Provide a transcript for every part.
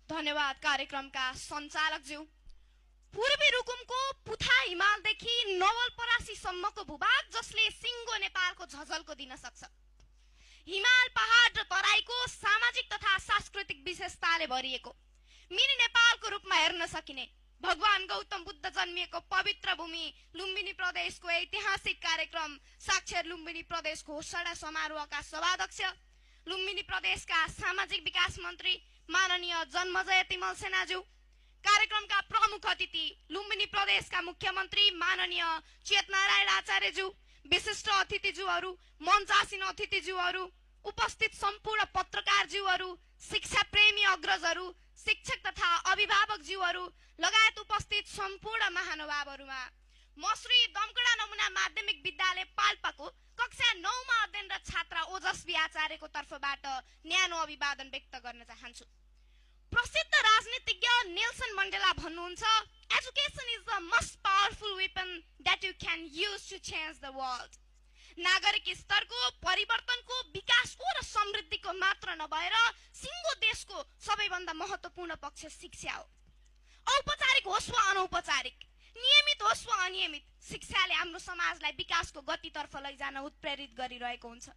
धन्यवाद कार्यक्रमका सञ्चालकज्यू। पूर्वी रुकुमको पुथा हिमालदेखि नवलपरासीसम्मको भूभाग जसले सिङ्गो नेपालको झझल्को दिन सक्छ। हिमाल पहाड र तराईको सामाजिक तथा सांस्कृतिक विशेषताले भरिएको मिनी नेपालको रूपमा हेर्न सकिने भगवान गौतम बुद्ध जन्मिएको पवित्र भूमि लुम्बिनी प्रदेशको ऐतिहासिक कार्यक्रम साक्षर लुम्बिनी प्रदेश घोषणा समारोहका सभाध्यक्ष, लुम्बिनी प्रदेशका सामाजिक विकास मन्त्री माननीय जन्मजय तिमल सेनाज्यू, कार्यक्रमका प्रमुख अतिथि लुम्बिनी प्रदेशका मुख्यमन्त्री माननीय चेतनारायण आचार्यज्यू, विशिष्ट अतिथिज्यूहरू, मञ्चासीन अतिथिज्यूहरू, उपस्थित सम्पूर्ण पत्रकारज्यूहरू, शिक्षा प्रेमी अग्रजहरू, शिक्षक तथा अभिभावकज्यूहरू लगायत उपस्थित सम्पूर्ण महानुभावहरूमा म श्री दमकडा नमुना माध्यमिक विद्यालय पाल्पाको कक्षा 9 मा अध्ययनरत छात्रा ओजस्वी आचार्यको तर्फबाट न्यानो अभिवादन व्यक्त गर्न चाहन्छु। प्रसिद्ध राजनीतिज्ञ नेल्सन मण्डेला भन्नुहुन्छ, education is the most powerful weapon that you can use to change the world. नागरिक स्तरको परिवर्तनको, विकासको र समृद्धिको मात्र नभएर सिङ्गो देशको सबैभन्दा महत्त्वपूर्ण पक्ष शिक्षा हो। औपचारिक होस् वा अनौपचारिक, नियमित होस् वा अनियमित, शिक्षाले हाम्रो समाजलाई विकासको गतितर्फ लैजान उत्प्रेरित गरिरहेको हुन्छ।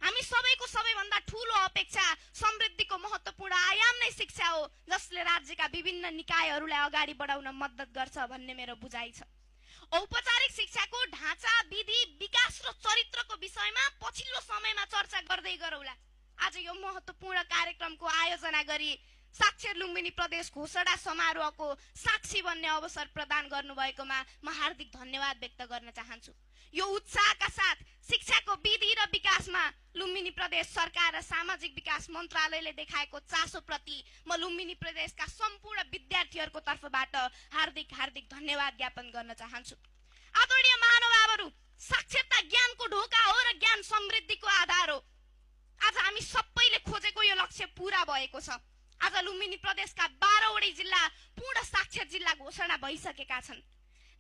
हामी सबैको सबैभन्दा ठूलो अपेक्षा समृद्धिको महत्त्वपूर्ण आयाम नै शिक्षा हो, जसले राज्यका विभिन्न निकायहरूलाई अगाडि बढाउन मद्दत गर्छ भन्ने मेरो बुझाइ छ। औपचारिक शिक्षाको ढाँचा, विधि, विकास र चरित्रको विषयमा पछिल्लो समयमा चर्चा गर्दै गरौँला। आज यो महत्त्वपूर्ण कार्यक्रमको आयोजना गरी साक्षर लुम्बिनी प्रदेश घोषणा समारोहको साक्षी बन्ने अवसर प्रदान गर्नुभएकोमा म हार्दिक धन्यवाद व्यक्त गर्न चाहन्छु। यो उत्साहका साथ शिक्षाको विधि र विकासमा लुम्बिनी प्रदेश सरकार र सामाजिक विकास मन्त्रालयले देखाएको चासोप्रति म लुम्बिनी प्रदेशका सम्पूर्ण विद्यार्थीहरूको तर्फबाट हार्दिक धन्यवाद ज्ञापन गर्न चाहन्छु। आदरणीय महानुभावहरू, साक्षरता ज्ञानको ढोका हो र ज्ञान समृद्धिको आधार हो। आज हामी सबैले खोजेको यो लक्ष्य पूरा भएको छ। आज लुम्बिनी प्रदेशका 12 वटै जिल्ला पूर्ण साक्षर जिल्ला घोषणा भइसकेका छन्।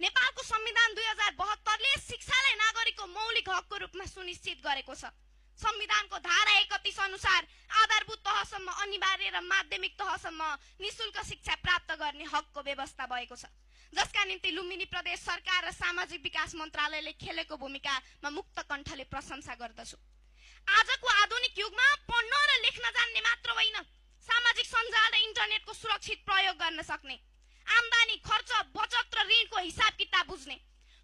नेपालको संविधान 2072ले शिक्षालाई नागरिकको मौलिक हकको रूपमा सुनिश्चित गरेको छ। संविधानको धारा 31 अनुसार आधारभूत तहसम्म अनिवार्य र माध्यमिक तहसम्म निशुल्क शिक्षा प्राप्त गर्ने हकको व्यवस्था भएको छ, जसका निम्ति लुम्बिनी प्रदेश सरकार र सामाजिक विकास मन्त्रालयले खेलेको भूमिका म मुक्त कण्ठले प्रशंसा गर्दछु। आजको आधुनिक युगमा पढ्न र लेख्न जान्ने मात्र होइन, सामाजिक सञ्जाल र इन्टरनेटको सुरक्षित प्रयोग गर्न सक्ने, आम्दानी, खर्च, बचत र ऋणको हिसाब किताब बुझ्ने,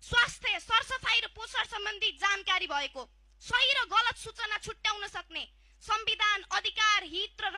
स्वास्थ्य, सरसफाई र पोषण सम्बन्धी जानकारी भएको, सही र गलत सूचना छुट्याउन सक्ने, संविधान, अधिकार, हित र